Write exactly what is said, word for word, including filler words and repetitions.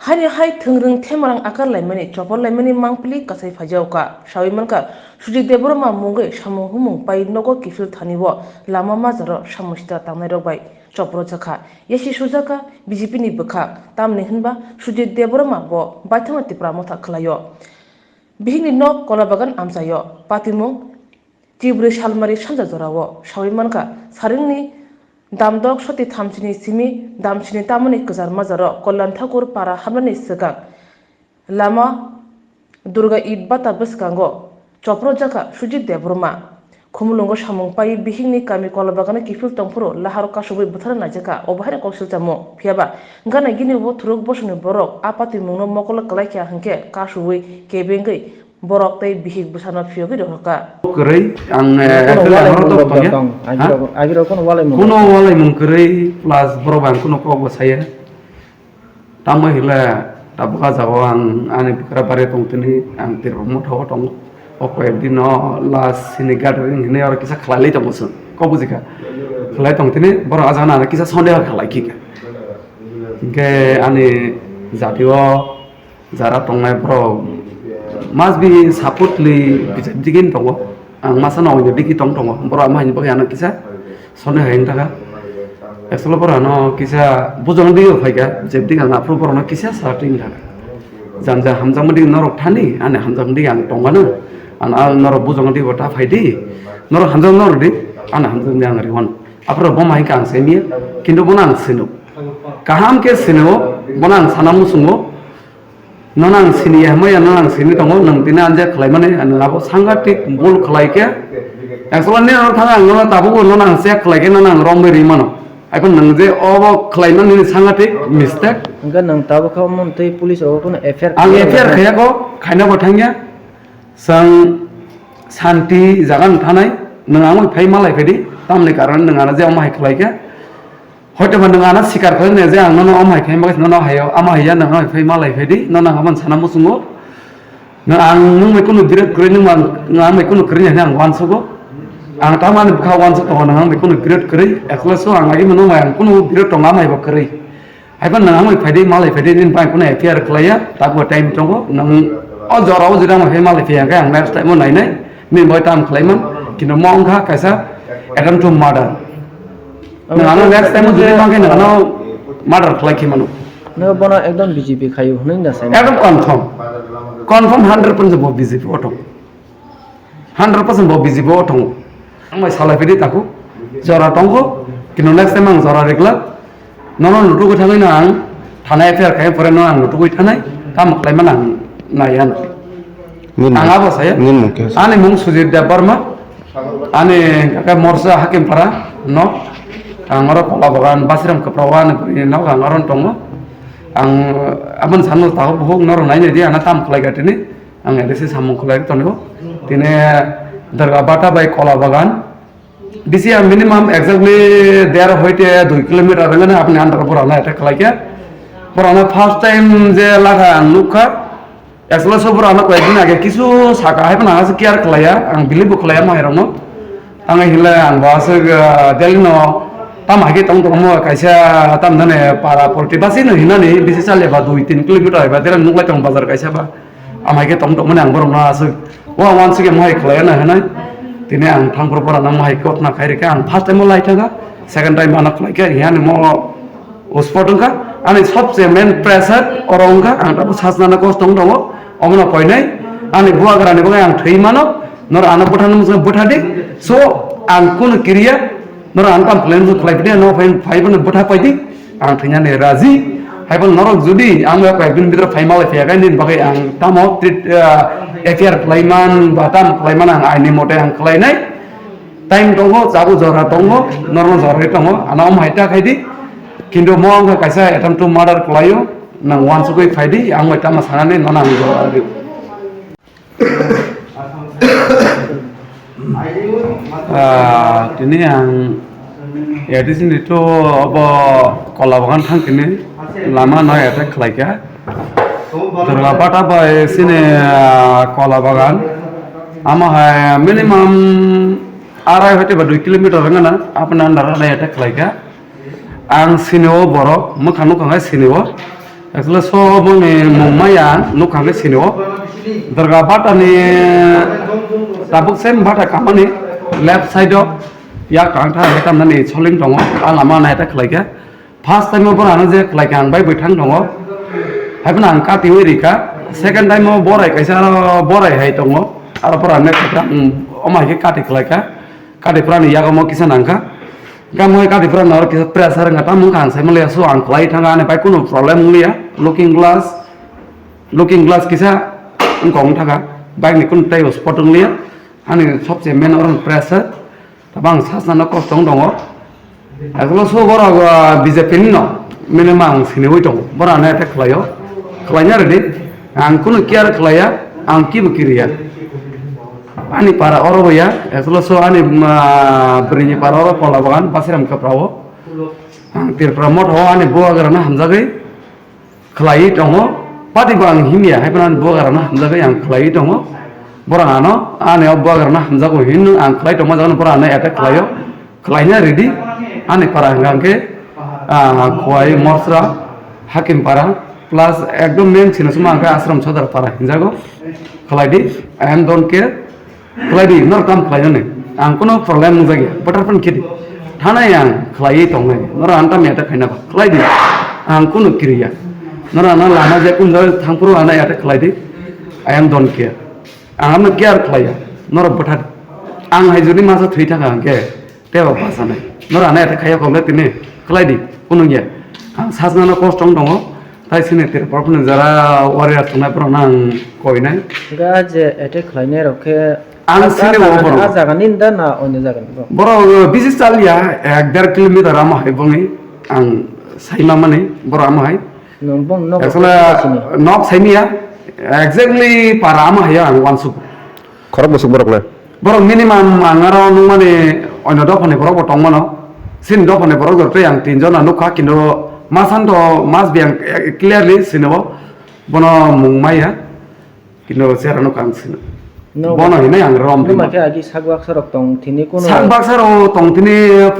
Haini hai thwngrwng themarang akar laimani, chopor laimani mangpili kasai phaijaokha. Sawi mankha, Sujit Debbarma mungwi samung humung pai nogo kiphil thani o lama majaro samung sitra tangnairok bai chopro jakha. Yasi sujakha B J P ni bwkhak, tamni hwnba Sujit Debbarma bo baithangno Tipra Motha khwlaio. Bihikni nok Kolabagan amchaio, patimung Chibrwi salmari sanja jorao sawi mankha, saringni damdok soti thamsini simi damsini tamoni kwchar majaro Kolyan Thakur para hamnani swkang lama Durga It Bata bwskango chopro jakha Sujit Debbarma. Khumulwngo samung pai bihikni kami Kolabagano kiphil tongphuru laharo kasubwi butharna naijakha, obo haino kok silchamo. Phiyaba gana gini bo thuruk bosongni borok a patimungno mokolo kwlaikha hwnkhe kasubwi kebengwi borok tei bihik bwsano phiyogwi rohorkha. Kwrwi, ang, eh, Kuno actually walai ang mung rok rok tong ya. Tong. Ha? Agirok, agirok kuno walai mung Kuno rok tong. Walai mung kwrwi plus borok ang kuno kok bo saya. Tamo hile tabuk ah jagao ang ani bwkra bari tong tini, ang Tipra Motha o tongo. O koyek din o last sini gathering hinwi oro kisa khlai lai tongo chwng. Kok bujikha? Khlai tong tini, borok ah jagao ano kisa sondeho khlai khika. Hinkhe ani jati o jara tongnai borok must be supportly bijak digini tongo. Ang masa no oinw digi tong tongo. Borok ama haini bagwi ano kisa sondeho wng thangkha. Actually borok ano kisa bujong digi phaikha. Jeb digi ang aphuru borok no kisa sa ting thangkha. Janja hamjakma digi norok thani, ani hamjakma digi ang tongmano. Ang, ang norok bujong digi ta phaidi. Norok hamjak norok di, ani hamjakma digi ang riwan. Aphuru bo ma hinkha ang semiya. Kintu bono ang sino. Kaham khe sino, bono ang sana muchungo. Nono ang sini ya, hamya nono ang sini tongo, nwng tini anja khlaimani, nwng abo sangathik bul khlai khe. Actually, nini ano thang ang nono tabuk nono ang check khlai khe nono ang romwi ri mano. Aphano nwng je obo khlaimani nini sangathik mistake. Hwnkhe nwng tabuk kha omo twi police rogo phano F I R Ang khlai F I R kha. Khaiya kho, khaina bo thangya. Chwng santi jaga no thanai, nwng ang bai phai malai phaidi, tamni karon nwng ano je omo hai khlai khe. Hoito ba nwng ano sikar khlai nai je ang nono omo hai khai bagwi nono hayo, ama haiya nwng ano phai malai phaidi, nono ang aboni sana muchungo. Nwng ang nwng bai kunu birat kwrwi nwng ang, nwng ang bai kunu kwrwi nai ang uansugo. Ang tamani bwkha uansuk tongo nwng ang bai kunu birat kwrwi, ekla so ang agi mano ang kunu birat tongo ama hai bo kwrwi. Haiba nwng ang bai phaidi malai phaidi nini bai kunu F I R khlaiya, tabuk time tongo, nwng o jora o jora ang bai malai phaiya khe ang next time o nainai, nini bai tam khlaiman, kintu mo wngkha kaisa attempt to murder. Nwng ano next time o jodi mankhe nwng ano murder khlai khe mano. Nwng bono ekdom B J P khaio hwnwi da sai. Ekdom confirm. Confirm hundred percent bo B J P o tongo. Hundred percent bo B J P o tongo. Ang bai salai phaidi taku. Jora tongo. Kintu next time ang jora riklak. Nono nutugwi thangwi no ang thana F I R khai pore no ang nutugwi thanai. Tamo khlai mano ang naiya no. Nini Ang abo saya. Nini mung khe? Ani mung Sujit Debbarma. Ani kaka Morsa Hakimpara no. Ang oro Kola Bagan Basiram Kaprao ani bwrwi no ang oro tongo. Ang aboni sano tago buhuk norok nainai di ano tam khlai gatini. Ang A D C samung khlai tongo. Tini Durga Bata bai Kola Bagan. Bisi ang minimum exactly der hoite dui kilometer wngkha na apni under borok na attack khlai khe. Borok na first time je lakha ang nukha. Actually so borok na koyek din age kisu saka hai phano aswk care khlaiya. Ang believe bo khlaiya ma hai rokno. Ang hinle ang bo aswk, ah, Delhi no tam hai khe tong tongmo kaisa tam nane para porti basi no hinani bisi chale ba dui tin kilometer ba dera nuklai tong bazar kaisa ba. Amai khe tong tongmani ang borokno aswk, o ang uansukya mohai khlaiya na hinwi. Tini ang thangphuru borokno mohai kotna khai rikha, ang first time o lai thangkha, second time ano khlai khe, hiya ani mo o spot wngkha. Ani sobse main pressure oro wngkha, ang tabuk sajnano kosto wng tongo, omono koinai ani bubagrani bagwi ang thwi mano, norok ano bwthano muchungwi bwtha di. So, ang kunu kiriya, norok ano tamo khlai muchung khlai phiya, no phai phai phano bwtha pai di. Ang thwinani raji. Haiphano norok jodi ang bai koi din bidra phai malai phiya khe nini bagwi ang tamo treat, ah, F I R khlaiman ba tamo khlaiman ang aini mote ang khlainai. Time tongo, chabu jora tongo, norno jora tongo, ano omo hai ta khai di. Kintu mo wngkha kaisa attempt to murder khlaio, nang uansugwi phai di, ang bai tamo sanani nono ang jora rw. Ah, tini ang A D C ni to obo Kola Bagan thang tini lama no attack khlai kha. Durga Pata bai sini, ah, Kola Bagan. Amo hai minimum arai hoite ba dui kilometer wngna apna andar arai attack khlai kha. Ang sini o borok, mwkhang nukha hai sini o. Asle so boni mung maya nukha khe sini o. Durga Bhatta ni tabuk sen Bhatta kamani left side o yak tang tha khe tamnani soling tongo. A lama nai ta khlai khe. First time o borano je khlai khe ang bai bwthang tongo. Hai phano ang kati wi rika. Second time o borai kaisa aro borai hai tongo. Aro borano khe ang omo hai khe kati khlai kha. Kati phrani yago mo kisa nangkha. Gamo kati phrani oro kisa pressure wngkha, tamo wngkha ang saimaliya, so ang khlai thangkha, ani bai kunu problem wngliya. Looking glass, looking glass kisa wngkha wng thangkha, bike ni kunu tei spot wngliya. Ani sobse main oro pressure, tamo ang sasnano kosto wng tongo. Asole so borok, ah, B J P ni no, minimum ang siniwi tongo, borok ano attack khlaio, khlaina rwdi, ang kunu care khlaiya, ang kibo kiriya. Ani para oro bo ya, asole so ani, ah, bwrwini para oro Kola Bagan, Basiram Kaprao. Ang Tripura motha o ani bubagrano hamjagwi khlaiwi tongo. Pati bo ang himya, hai phano ani bubagrano hamjagwi ang khlaiwi tongo. Borok ano ani o bubagrano hamjago hinwi ang khlai tongma jagano borok ano attack khlaio. Khlaina rwdi, ani para hwnkha hwnkhe, ah, Khowai, Morsra, Hakim para, plus ekdom main sino suma hwnkhe Ashram Sodar para hinjago. Khlaidi, I am don't care. Khlaidi, norok tamo khlainani. Ang kuno problem nukjakya. Bothar phano khedi. Thanai ang khlaiwi tongnai. Norok ang tamo attack khaina ba. Khlaidi. Ang kuno kiriya. Norok ano lama je kun jaga thangphuru ano attack khlaidi. I am don't care. Ang ano care khlaiya. Norok bothar. Ang hai jodi masa thwi thangkha hwnkhe tebo basanai. Norok ano attack khaiya kokle tini. Khlaidi. Kuno ya. Ang sajnano kosto wng tongo. Tai sini Tripura phano jara warrior tongnai borokno ang koinai. Ga je attack khlainai rok khe ang sini a bo jaga, borok. A jaga ni da na onyo jaga ni bo? Borok bisi chaliya ek der kilometer amo hai bongni ang saima mani borok amo hai. Nwng bong nok sini. Nok saimiya exactly para amo hai ang wansuk. Khorok bwswk borok le? Borok minimum ang aro nukmani oino dophani borok bo tongmano. Sini dophani borok jotoi ang tinjon no nukha, kintu masanto mas biyang clearly sini bo bono mung maya, kintu chera nukha ang sini. Bono hinwi ang rom numa khe agi sak baksa rok tong thini kuno. Sak baksa rok tong thini.